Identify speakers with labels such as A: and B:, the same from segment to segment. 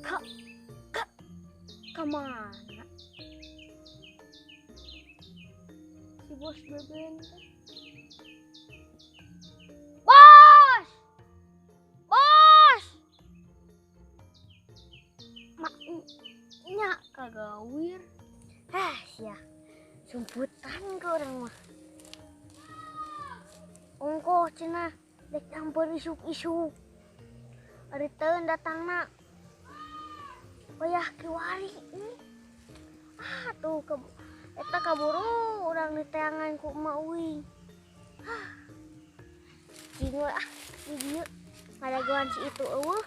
A: Ka ka kamana? Si Bos Beben teh. Bos! Bos! Maknya kagawir. Ah, sia. Sumputan ke orang mah. Ongkoh cenah dek campur isuk-isuk. Ari teun datangna. Wayah kiwari ini. Ah tuh ke eta kaburu urang diteangan ku emak uing. Ah. Cing we ah di dieu ngadagoan si itu eueuh.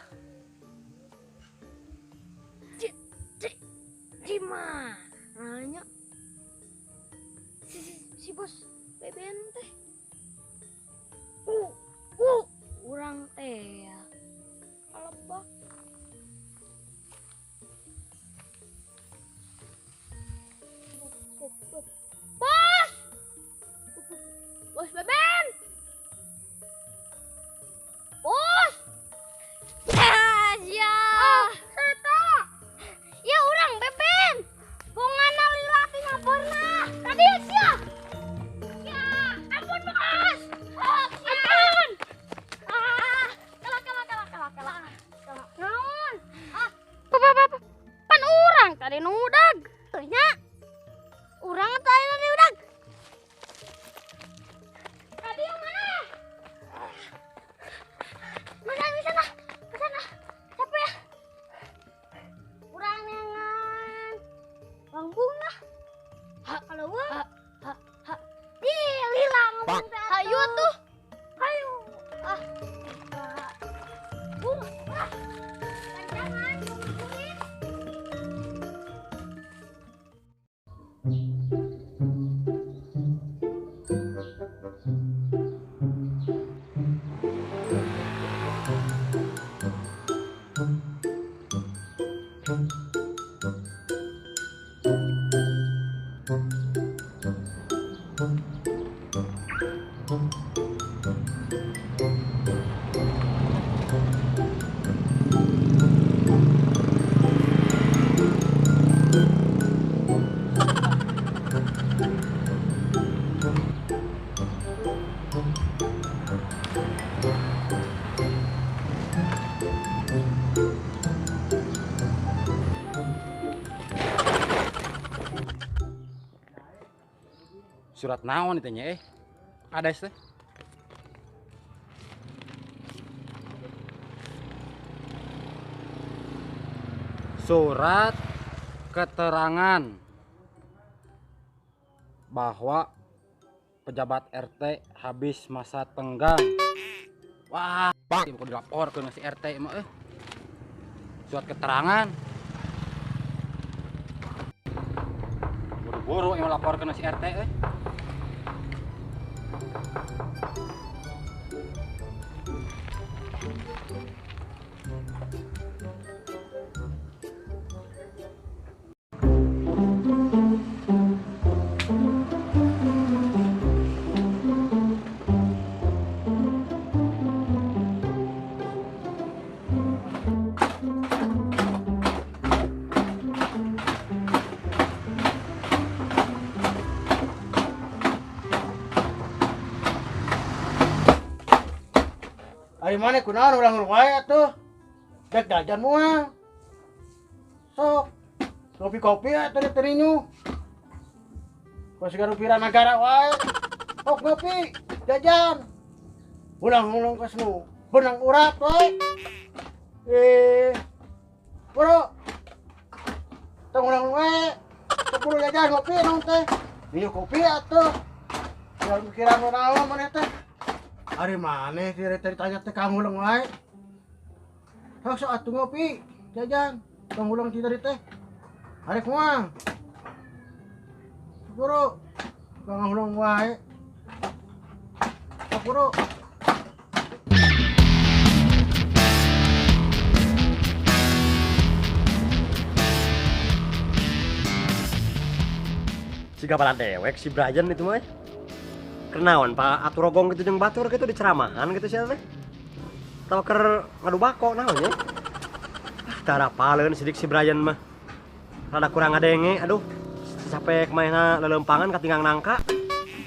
A: Di mana nya? Si Bos Beben teh. Urang teh ya. Kalebak. Bos! Bos Beben! Bos! Ya. Oh, seta. Ya urang Beben. Bongana lila tina pernah. Tadi sia. Ya, ampun Bos. Ampun. Ah, kalah kalah kalah kalah kalah. Naon? Ah, pan urang tadi nu udag. Nya. Urang tadi nu udag. Tadi yang mana? Mana di sana? Ke sana. Capek ya? Urang neangan bangkung lah. Kalau gua ha ha. Ih, lila ngomong teh. Hayu tuh. Hayu. Ah. Bung. Ah. Jangan tungguin.
B: Surat naon itu nya ada teh. Surat keterangan bahwa pejabat RT habis masa tenggang. Wah, kudu dilaporkeun si RT mah Surat keterangan. Buru-buru yang laporkeun si RT
C: Ari mana kunaon urang wae atuh. Dek jajan moal. Sok ngopi-kopi atuh teh rinyu. Kos garupira nagara wae. Sok ngopi, jajan. Ulang-ulang kos nu benang urat wae. Bro. Tong ulang wae. Sok buru jajan ngopi naon teh. Rinyu kopi atuh. Jangan mikiran naon maneh teh. Ari maneh ditanya teh kang ulang wae. Sok sok atuh ngopi, jajan, tong ulang ti tadi teh. Ari kumaha? Buru, kang ulang wae. Sok buru.
D: Siga pala dewek si Brian itu mah. Kenaon Pak atur rogong gitu jeung batur gitu diceramahan gitu sih teh. Tawa keur ngadu bako naon nya. Ah Tarapaleun sidik si Brian mah. Rada kurang ngadenge, aduh. Sampai kemana lelempangan katinggang nangka.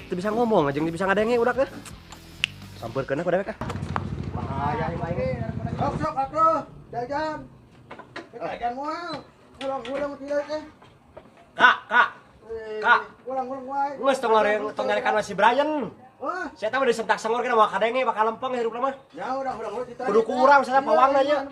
D: Teu bisa ngomong jeung teu bisa ngadenge udah ke. Sampeurkeun ku dewek ah. Bahaya ieu mah ini.
C: Sok sok atuh, jajan. Jajan moal. Ulang-ulang tidak teh.
D: Kak, kak. Kak.
C: Ulang-ulang wae.
D: Geus tong tong nyarekan si Brian.
C: Wah,
D: Saya tahu disentak sengor kena bakal kadenge bakal lempeng hirup mah.
C: Ya udah udah kita.
D: Kudu ku urang sana pawangna nya.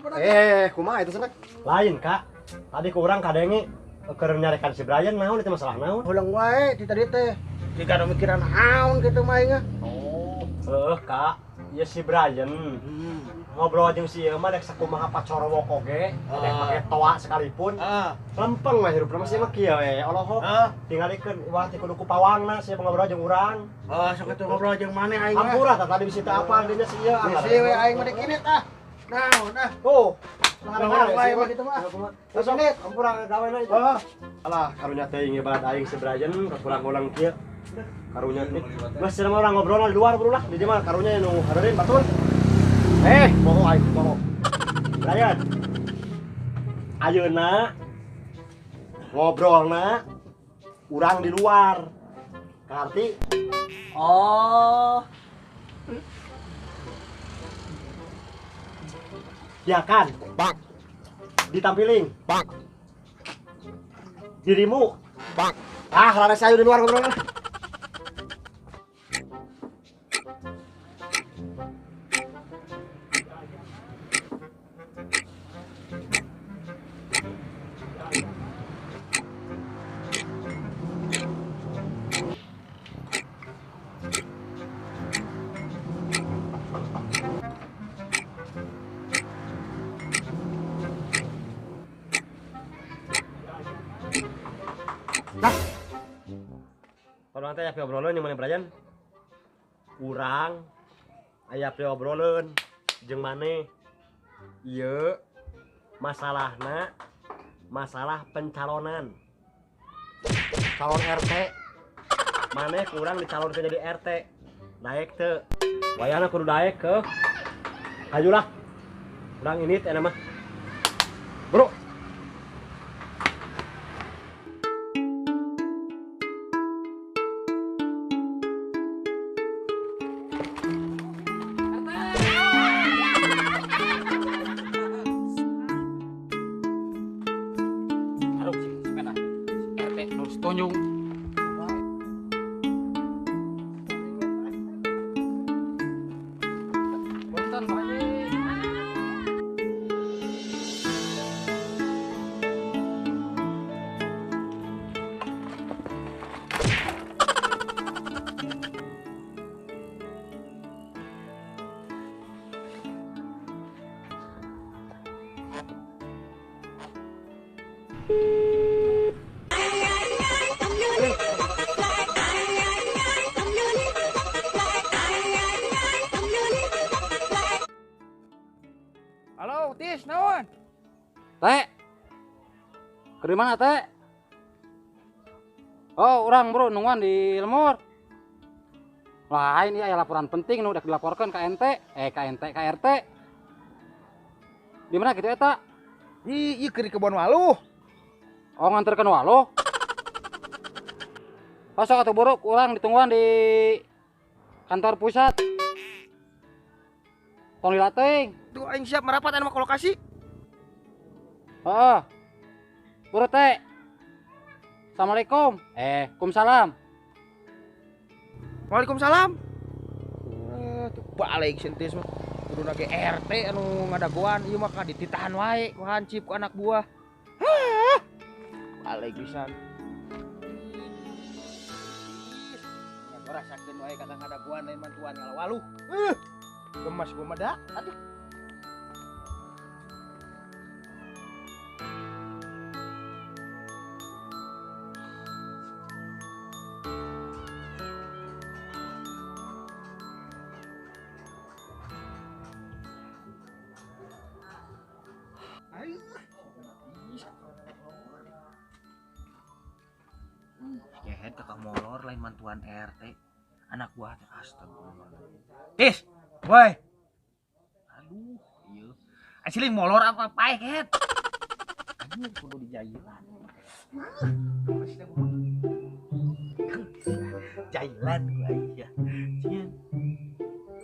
C: Kumaha itu senak?
D: Lain, Kak. Tadi ku urang kadenge keur nyarekan si Brian naon itu masalah naon?
C: Ulang wae di tadi teh. Jika ada mikiran naon gitu mah aing.
D: Oh, heuh, Kak. Ieu si Brian. Ngobrol jeung si ieu mah dek sakumaha pacorowok oge, dek make toa sekalipun. Lempeng mah hirupna mah sia mah kieu we, olohok. Tingalikeun wah teh kudu ku pawangna sia ngobrol jeung urang.
C: Oh, sok atuh ngobrol jeung maneh aing mah.
D: Hampura tah tadi bisi teu apal dinya si ieu.
C: Bisi we aing mah dikinit ah. Naon ah.
D: Tuh.
C: Ulang wae mah kitu mah.
D: Sok hampura gawena itu. Alah, karunya teuing ieu balad aing si Brian kakurang-kurang kieu. Karunya teh. Geus cenah mah urang ngobrol di luar bro lah. Di dieu mah karunya nu hareureun batur. Pokok aing pokok. Brian. Ayeuna ngobrolna urang di luar. Ngarti?
E: Oh.
D: Ya kan?
C: Bang.
D: Ditampiling.
C: Bang.
D: Dirimu.
C: Bang.
D: Ah, lana saya di luar ngobrol. Kalau nanti aya obrolan yang mana Brian? Urang aya obrolan jeung maneh. Ieu masalahna masalah pencalonan. Calon RT. Maneh kurang dicalonkeun jadi RT. Daek teu? Wayahna kudu daek ke. Hajulah. Urang ini teh mah. Bro.
B: Tonjong. Punten Pak Haji.
E: Halo, Tis, naon?
B: Teh. Ke mana, Teh? Oh, orang bro nungguan di lemur. Lain ya laporan penting nu udah dilaporkan ke NT, ke NT, ke RT. Di mana gitu eta?
E: Di ieu keur di kebon waluh.
B: Oh, nganterkeun waluh. Oh, sok atuh buruk urang ditungguan di kantor pusat. Tong dilateng.
E: Tuh aing siap merapat anu mah ke lokasi.
B: Heeh. Buru teh. Assalamualaikum. Waalaikumsalam.
E: Waalaikumsalam. Tuh balik sentis mah. Kudu ge RT anu ngadagoan ieu mah ka dititahan wae ku hancip ku anak buah. Hah. Balik pisan. Ya rasakeun wae kakak ngadagoan lain mantuan ngalawaluh. Gemas gua mah da. Aduh. Kehed kakak molor lain mantuan RT anak buah teh astagfirullah. Tis, woi. Aduh, iya. Asli molor apa pae kehed? Anjir kudu dijailan. Jailan ku aing ya. Cieun.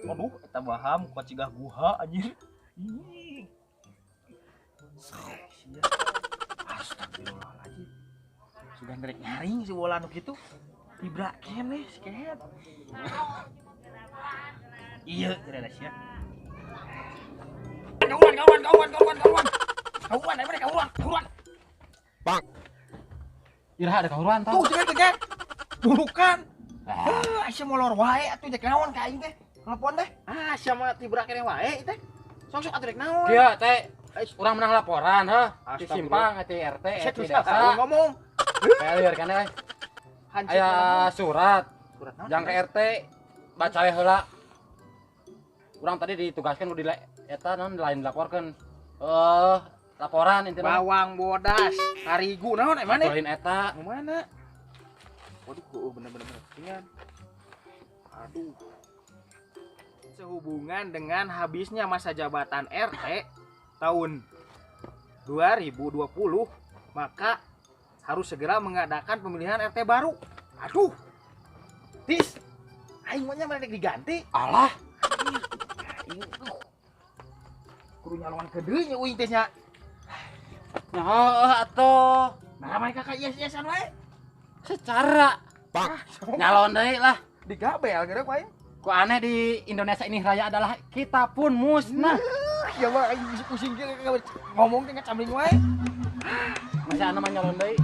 E: Waduh, eta baham ku cigah guha anjir. Ih. Astagfirullahaladzim. Sudah ngerek nyaring si bola nu kitu. Ibra keneh si kehet. Iya, kira sia. Kawan, kawan, kawan, kawan, kawan. Kawan, ayo kawan, kawan.
B: Bang. Iraha ada kawan tah.
E: Tuh, cenah teh. Burukan. Heuh, sia molor wae atuh jek naon ka aing teh. Telepon teh. Ah, sia mah tibra keneh wae teh. Sok-sok atuh rek naon.
B: Kieu teh. Urang menang laporan heuh. Di simpang ti RT ti desa.
E: Ngomong.
B: Kayak keneh. Aya surat.
E: Surat naon?
B: Jang ke RT baca we heula. Urang tadi ditugaskan kudu eta naon lain dilaporkeun. Laporan intina.
E: Bawang bodas, tarigu naon emang maneh?
B: Lain eta.
E: Nu mana? Waduh, heueuh bener-bener ringan. Aduh. Sehubungan dengan habisnya masa jabatan RT tahun 2020, maka harus segera mengadakan pemilihan RT baru. Aduh. Tis. Aing mah nya mana diganti?
B: Alah.
E: Aing kudu nyalongan ke deui nya uing teh nya.
B: Nah, heueuh atuh.
E: Nah, mereka ka ies-iesan wae.
B: Secara nyalon deui lah.
E: Digabel geura ku aing.
B: Ku aneh di Indonesia ini raya adalah kita pun musnah.
E: Ya mah aing pusing ge ngomong teh ngacamling wae.
B: Masih anu mah nyalon deui.